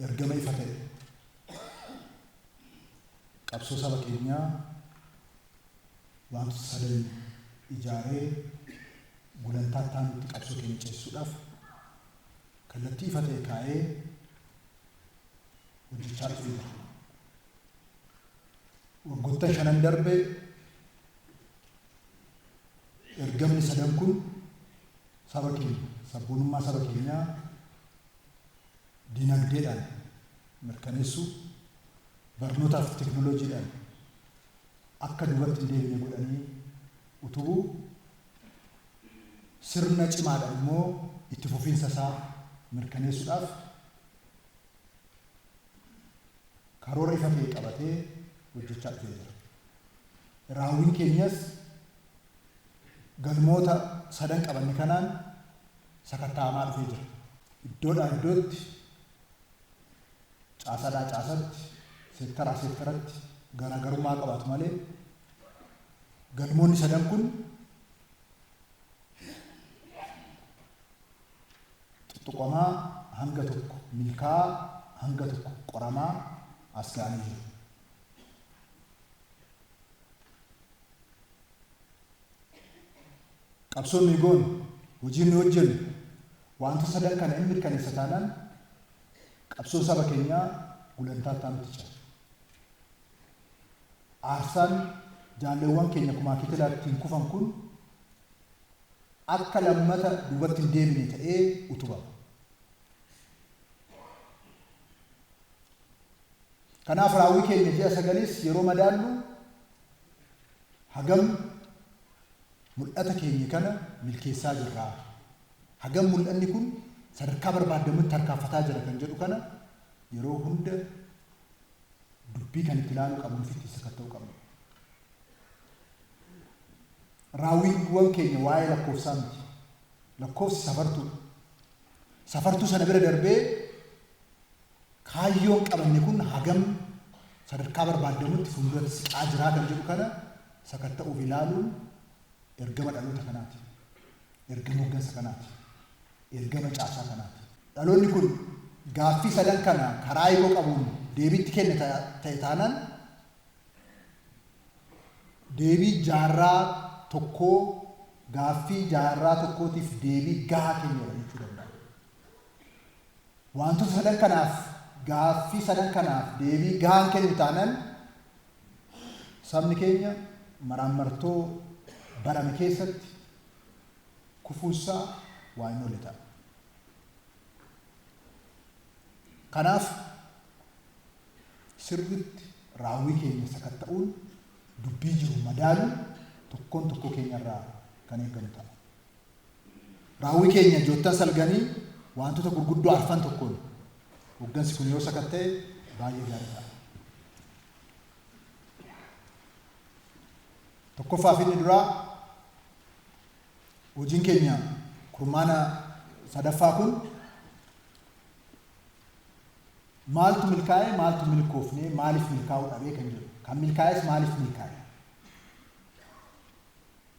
Ergama ifa ta'e qabsoo saba keenyaa wantoota sadan ijaaree gulantaa itti qabsoo keenya ceesisuudhaaf kallattii ifa ta'e kaa'ee hojjechaa dhufee jira. Waggoottan shanan darbe ergamni sadan kun saba keenya, sabboonummaa saba keenyaa dinagdeedhaan mirkaneessuu, barnootaa fi teknooloojiidhaan akka duubatti hin deebine godhanii utubuu, sirna cimaadhaan immoo itti fufiinsa isaa mirkaneessuudhaaf karoora ifa ta'e qabatee hojjechaa dhufee jira. Raawwiin keenyas galmoota sadan qabanne kanaan sakatta'amaa dhufee jira. Iddoodhaa iddootti, caasaadhaa caasatti, seektaraa seektaratti garaagarummaa qabaatu malee galmoonni sadan kun tuttuqamaa hanga tokko milkaa'aa hanga tokko qoramaa as ga'anii jiru. Qabsoon nuyi goonu, hojiin nuyi hojjennu wantoota sadan kana hin mirkaneessa taanaan qabsoon saba keenyaa gulantaa itti aanutti ce'a. Aarsaan jaalleewwan keenya kumaa kitilaa ittiin kufan kun akka lammata duubatti hin deebine ta'ee utubama. Kanaaf raawwii keenya ji'a sagaliis yeroo madaallu hagam mul'ata keenya kana milkeessaa jirraa? Hagam mul'anni kun sadarkaa barbaadamutti tarkaanfataa jira kan jedhu kana yeroo hunda dubbii kan itti ilaaluu qabnu fi itti sakatta'uu qabnu. Raawwiiwwan keenya waa'ee lakkoofsaa miti. Lakkoofsi safartuudha. Safartuu sana bira darbee kaayyoon qabanne kun hagam sadarkaa barbaadamutti fuulduratti siqaa jiraa kan jedhu kana sakatta'uuf ilaaluun ergama dhaloota kanaati. Ergama hoggansa kanaati. Ergama caasaa kanaati. Dhaloonni kun gaaffii sadan kana karaa hiikoo qabuun deebiitti kenne ta'e taanaan deebii jaarraa tokkoo gaaffii jaarraa tokkootiif deebii gahaa kenneera jechuu danda'a. Wantoota sadan kanaaf gaaffii sadan kanaaf deebii gahaan kennu taanaan sabni keenya maraammartoo barame keessatti kufuunsaa waa hin oolle ta'a. Kanaaf sirriitti raawwii keenya sakatta'uun dubbii jiru madaaluun tokkoon tokkoo keenyarraa kan eegamu ta'a. Raawwii keenya joottan salganii wantoota gurguddoo arfan tokkoon hoggansi kun yoo sakatta'e baay'ee gaarii ta'a. Tokkoffaa fi inni duraa hojiin keenya kurmaana sadaffaa kun maaltu milkaa'e, maaltu milkoofne, maaliif milkaa'uu dhabee kan jedhu. Kan milkaa'es maaliif milkaa'e?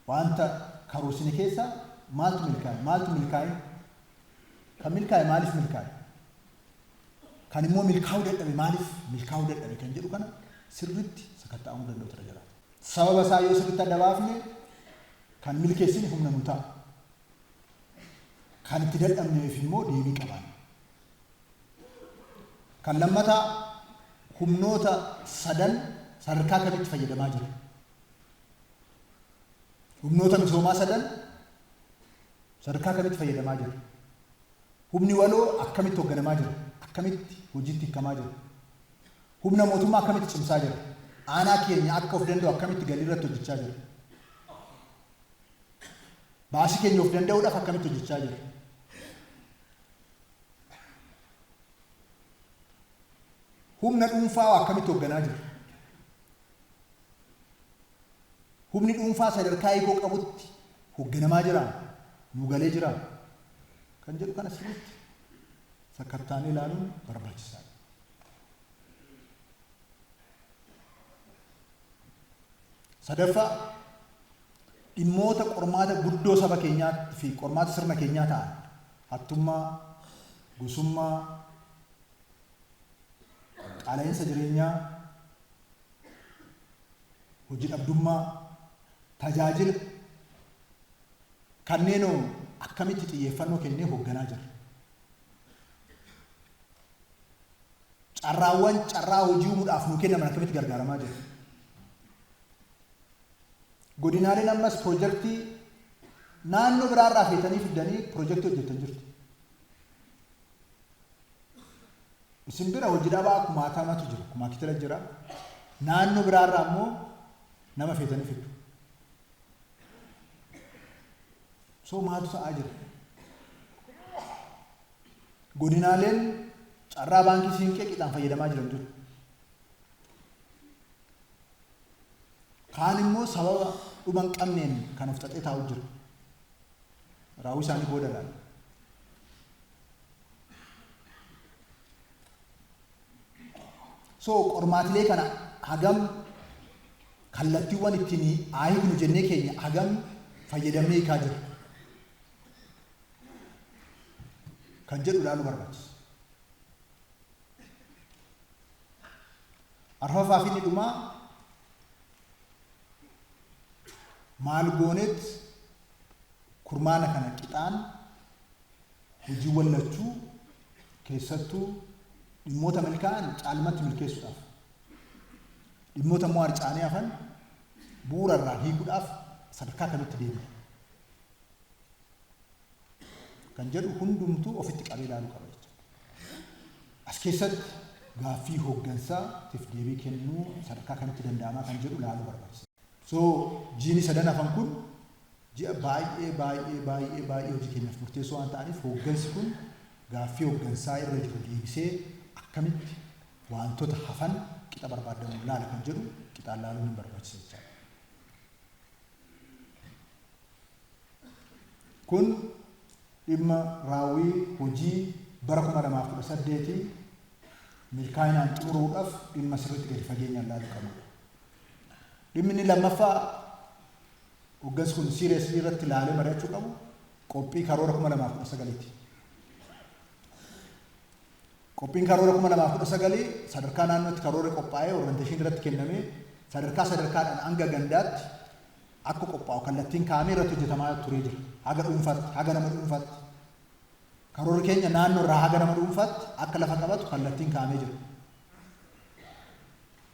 Wanta karoorsine keessaa maaltu milkaa'e, maaltu milkaa'e? Kan milkaa'e maaliif milkaa'e? Kan immoo milkaa'uu dadhabe maaliif milkaa'uu dadhabe kan jedhu kana sirriitti sakatta'amuu danda'u tura jira. Sababa isaa yoo sirriitti adda baafne kan milkeessine humna nu ta'a. Kan itti dadhabneef immoo deebii qabaanna. Kan lammataa humnoota sadan sadarkaa kamitti fayyadamaa jira? Humnoota misoomaa sadan sadarkaa kamitti fayyadamaa jira? Humni waloo akkamitti hoogganamaa jira? Akkamitti hojiitti hiikamaa jira? Humna mootummaa akkamitti cimsaa jira? Aanaa keenya akka of danda'u akkamitti galii irratti hojjechaa jira? Baasii keenya of danda'uudhaaf akkamitti hojjechaa jira? Humna dhuunfaa akkamitti hoogganaa jira? Humni dhuunfaa sadarkaa hiikoo qabutti hoogganamaa jiraa? Nu galee jiraa? Kan jedhu kana sirriitti sakattaanee ilaaluun barbaachisaadha. Sadaffaa dhimmoota qormaata guddoo saba keenyaa fi qormaata sirna keenyaa ta'an hattummaa, gosummaa, Qaala'insa jireenyaa, hojii dhabdummaa, tajaajila kanneenoo akkamitti xiyyeeffannoo kennee hoogganaa jira? Carraawwan carraa hojii uumuudhaaf nuu kennaman akkamitti gargaaramaa jira? Godinaaleen ammas piroojaktii naannoo biraarraa feetanii fiddanii piroojaktii hojjettan jirtu. Isin bira hojii dhabaa kumaatamatu jira, kumaa kitila jira. Naannoo biraarraa immoo nama feetanii fiddu. So maaltu ta'aa jira? Godinaaleen carraa baankii siinqee qixaan fayyadamaa jiran jiru. Kaan immoo sababa dhuma hin qabneen kan of xaxee taa'u jira. Raawwii isaanii booda ilaalla. So qormaatilee kana hagam kallattiiwwan ittiin haa hiiknu jennee keenya hagam fayyadamnee hiikaa jira kan jedhu ilaaluu barbaachisa. Arfaffaa fi inni dhumaa, maal gooneet kurmaana kana qixaan hojiiwwan lachuu, keessattuu dhimmoota milkaa'an caalmatti milkeessuudhaaf, dhimmoota immoo harca'anii hafan bu'uura irraa hiikuudhaaf sadarkaa kamitti deemna kan jedhu hundumtuu ofitti qabee ilaaluu qaba jechuudha. As keessatti gaaffii hooggansaatiif deebii kennuu sadarkaa kamitti danda'amaa kan jedhu ilaaluu barbaachisa. So jiini sadan hafan kun ji'a baay'ee baay'ee baay'ee baay'ee hojii keenyaaf murteessoo waan ta'aniif, hooggansi kun gaaffii hooggansaa irra jiru deebisee akkamitti waantota hafan qixa barbaadamuun laala kan jedhu qixaan laaluun hin barbaachisa jechaadha. Kun dhimma raawwii hojii bara 2018 milkaa'inaan xumuruudhaaf dhimma sirriitti gadi fageenyaan laaluu qabnudha. Dhimmi inni lammaffaa hoggansi kun seriously irratti ilaalee mari'achuu qabu qophii karoora 2019ti. Qophiin karoora 2019 sadarkaa naannootti karoorri qophaa'ee orientation irratti kennamee sadarkaa sadarkaadhaan hanga gandaatti akka qophaa'u kallattiin kaa'amee irratti hojjetamaa turee jira. Haga dhuunfaatti, haga nama dhuunfaatti. Karoorri keenya naannoo irraa haga nama dhuunfaatti akka lafa qabatu kallattiin kaa'amee jira.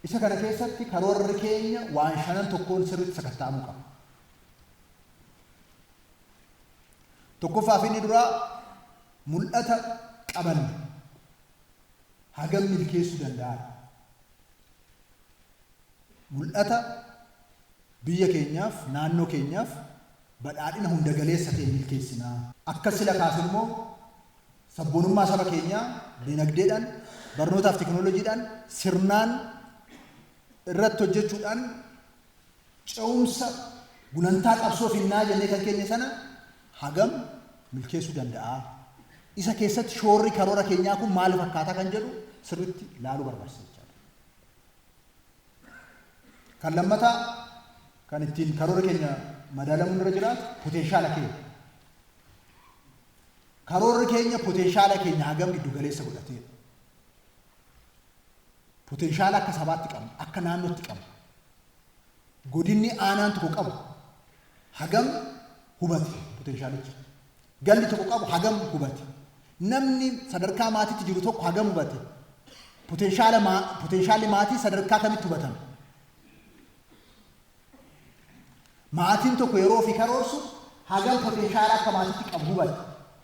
Isa kana keessatti karoorri keenya waan shanan tokkoon sirriitti sakatta'amuu qaba. Tokkoffaa fi inni duraa, mul'ata qabanne hagam milkeessuu danda'aadha. Mul'ata biyya keenyaaf, naannoo keenyaaf badhaadhina hunda galeessa ta'e milkeessinaa. Akka sila kaase immoo sabboonummaa saba keenyaa dinagdeedhaan, barnootaaf teknooloojiidhaan sirnaan irratti hojjechuudhaan ce'umsa gulantaa qabsoo finnaa jennee kan keenya sana hagam milkeessuu danda'a? Isa keessatti shoorri karoora keenyaa kun maal fakkaataa kan jedhu sirriitti ilaaluu barbaachisa jechaadha. Kan lammataa kan ittiin karoora keenya madaalamuun irra jiraatu potenshaala keenya. Karoorri keenya potenshaala keenya hagam giddu galeessa godhateera? Potenshaala akka sabaatti qabnu, akka naannootti qabnu, godinni aanaan tokko qabu hagam hubate potenshaalicha? Gandi tokko qabu hagam hubate? Namni sadarkaa maatiitti jiru tokko hagam hubate? Potenshaala poteenshaalli maatii sadarkaa kamitti hubatame? Maatiin tokko yeroo ofii karoorsu hagam potenshaala akka maatiitti qabu hubate?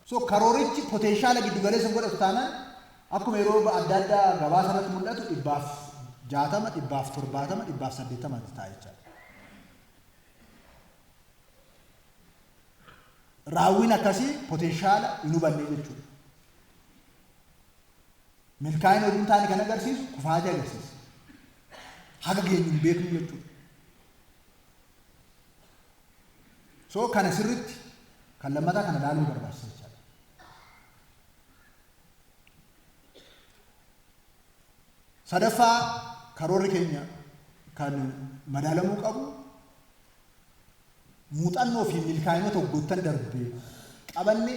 So karoorichi potenshaala giddu galeessa hin godhatu taanaan, akkuma yeroo adda addaa gabaasa irratti mul'atu 160, 170, 180 ta'a jechaadha. Raawwiin akkasii potenshaala hin hubanne jechuudha. Milkaa'ina oduu hin taane kan agarsiisu kufaatii agarsiisa. Haga geenyu hin beeknu jechuudha. So kana sirritti kan lammataa kana ilaaluu barbaachisa jechaadha. Sadaffaa, karoorri keenya kan madaalamuu qabu muuxannoo fi milkaa'inoota waggoottan darbe qabanne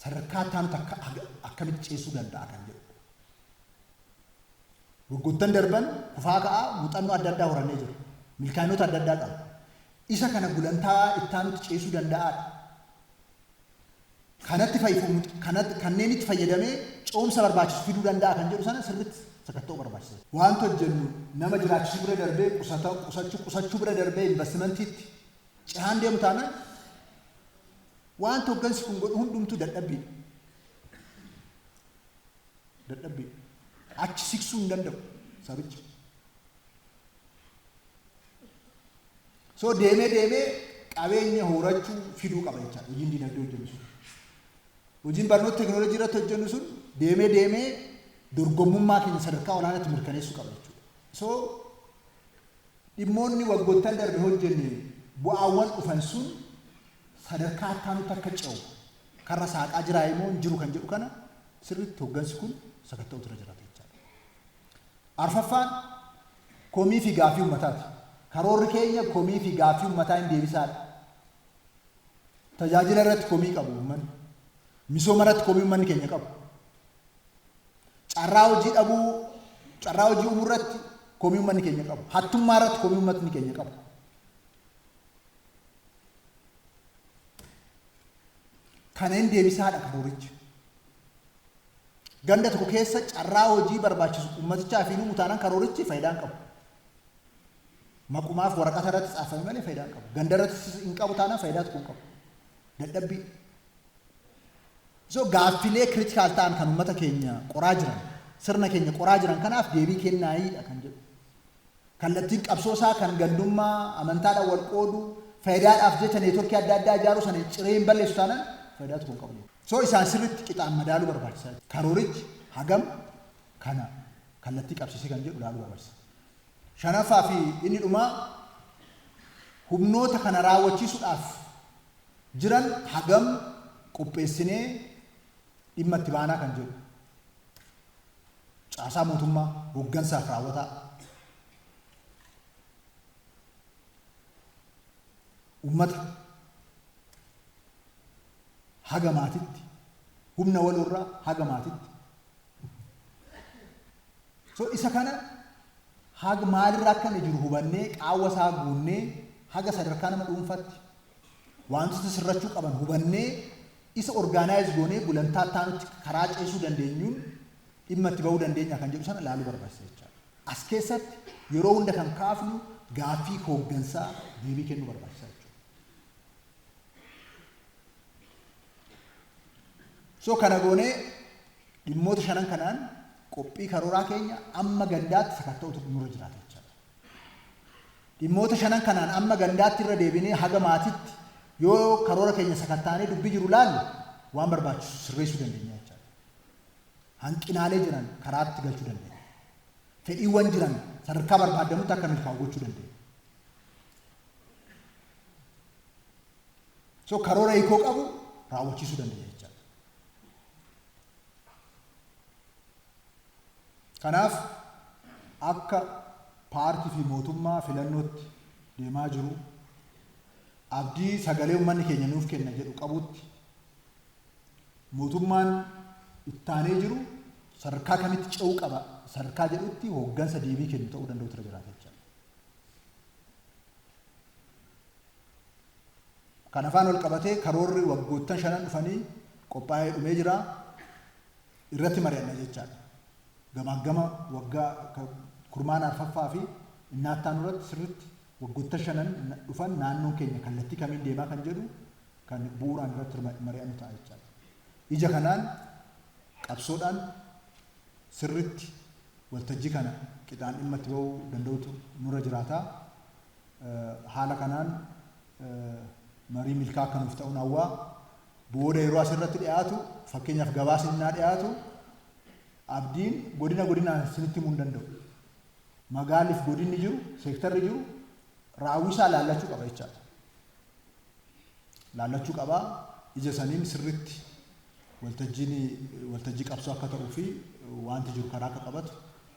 sadarkaa itti aanutti akka akkamitti ceesuu danda'a kan jedhu. Waggoottan darban kufaa ka'aa muuxannoo adda addaa horannee jira. Milkaa'inoota adda addaa qaba. Isa kana gulantaa ittaanutti ceesuu danda'aadha. Kanatti kanneen itti fayyadamee ce'umsa barbaachisu fiduu danda'a kan jedhu sana sirriitti sakatta'uu barbaachisa. Waanta hojjennu nama jiraachisuu bira darbee, qusachuu bira darbee investimantiitti cehaan deemu taanaan waanta hoggansi kun godhu hundumtuu dadhabbiidha. Dadhabbiidha. Achi siqsuu hin danda'u sabicha. So deemee deemee qabeenya horachuu fiduu qaba jechaadha hojiin dinagdee hojjennu sun. Hojiin barnoota teekinooloojii irratti hojjennu sun deemee deemee dorgommummaa keenya sadarkaa olaanaatti mirkaneessuu qaba jechuudha. So dhimmoonni waggoottan darbe hojjenne bu'aawwan dhufan sun sadarkaa attaanutti akka ce'u karra saaqaa jiraa immoo hin jiru kan jedhu kana sirriitti hoggansi kun sakatta'uutu irra jiraata jechaadha. Arfaffaan komii fi gaaffii uummataati. Karoorri keenya komii fi gaaffii uummataa hin deebisaadha. Tajaajila irratti komii qabu uummanni. Misooma irratti komii uummanni keenya qabu. Carraa hojii dhabuu, carraa hojii uumuu irratti komii uummanni keenya qabu. Hattummaa irratti komii uummatni keenya qabu. Kana hin deebisaadha karoorichi. Ganda tokko keessa carraa hojii barbaachisu uummatichaaf hin uumu taanaan karoorichi faayidaa hin qabu. Maqumaaf waraqata irratti tsaafame malee faayidaa hin qabu. Ganda irratti hin qabu taanaan faayidaa tokko hin qabu. Dadhabbii. So gaaffilee critical ta'an kan uummata keenya qoraa jiran, sirna keenya qoraa jiran kanaaf deebii kennaayiidha kan jedhu. Kallattiin qabsoo isaa kan gandummaa, amantaadhaan wal qoodu, faayidaadhaaf jecha neetworkii adda addaa ijaaruu sana ciree hin balleessu taanaan faayidaa tokko hin qabu. So isaan sirriitti qixaan madaaluu barbaachisaa. Karoorichi hagam kana kallattii qabsiisee kan jedhu ilaaluu barbaachisa. Shanaffaa fi inni dhumaa, humnoota kana raawwachiisuudhaaf jiran hagam qopheessinee dhimma itti baanaa kan jedhu. Caasaa mootummaa hooggansaaf raawwataa. Uummata haga maatitti, humna waloorraa haga maatitti. So isa kana haga maalirraa akka inni jiru hubannee, qaawwa isaa guunnee, haga sadarkaa nama dhuunfaatti wantoota sirrachuu qaban hubannee, isa organize goonee gulantaa ittaanutti karaa ceesuu dandeenyuun dhimma itti bahuu dandeenya kan jedhu sana ilaaluu barbaachisa jechaadha. As keessatti yeroo hunda kan kaafnu gaaffii hooggansaa deebii kennuu barbaachisaa jechuudha. So kana goonee dhimmoota shanan kanaan qophii karooraa keenya amma gandaatti sakatta'utu nurra jiraata jechaadha. Dhimmoota shanan kanaan amma gandaatti irra deebinee haga maatitti yoo karoora keenya sakattaanee dubbii jiru laalle waan barbaachisu sirreessuu dandeenya jechaadha. Hanqinaalee jiran karaatti galchuu dandeenya. Fedhiiwwan jiran sadarkaa barbaadamutti akka milkaa'u gochuu dandeenya. So karoora hiikoo qabu raawwachiisuu dandeenya jechaadha. Kanaaf akka paartii fi mootummaa filannootti deemaa jiru, abdii sagalee uummanni keenya nuuf kenna jedhu qabutti, mootummaan ittaanee jiru sadarkaa kamitti ce'uu qaba sadarkaa jedhutti hooggansa deebii kennu ta'uu danda'utu irra jiraata jechaadha. Kan afaan wal qabatee karoorri waggoottan shanan dhufanii qophaa'ee dhumee jira, irratti mari'anna jechaadha. Gamaaggama waggaa kurmaana arfaffaa fi innaattaan irratti sirritti waggoottan shanan dhufan naannoon keenya kallattii kamiin deemaa kan jedhu kan bu'uuraan irratti mari'annu ta'a jechaadha. Ija kanaan qabsoodhaan sirritti waltajjii kana qixaan dhimma itti ba'uu danda'utu nurra jiraata. Haala kanaan marii milkaa akka nuuf ta'uun hawwaa. Booda yeroo asirratti dhiyaatu, fakkeenyaaf gabaasni innaa dhiyaatu, abdiin godina godinaan isinitti himuu hin danda'u. Magaaliif godinni jiru, seektarri jiru raawwii isaa laallachuu qaba jechaadha. Laallachuu qaba. Ija saniin sirritti waltajjiin waltajjii qabsoo akka ta'uu fi wanti jiru karaa akka qabatu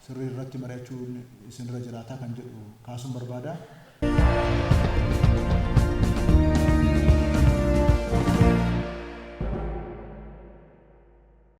sirrii irratti mari'achuun isinirra jiraataa kan jedhu kaasuun barbaada.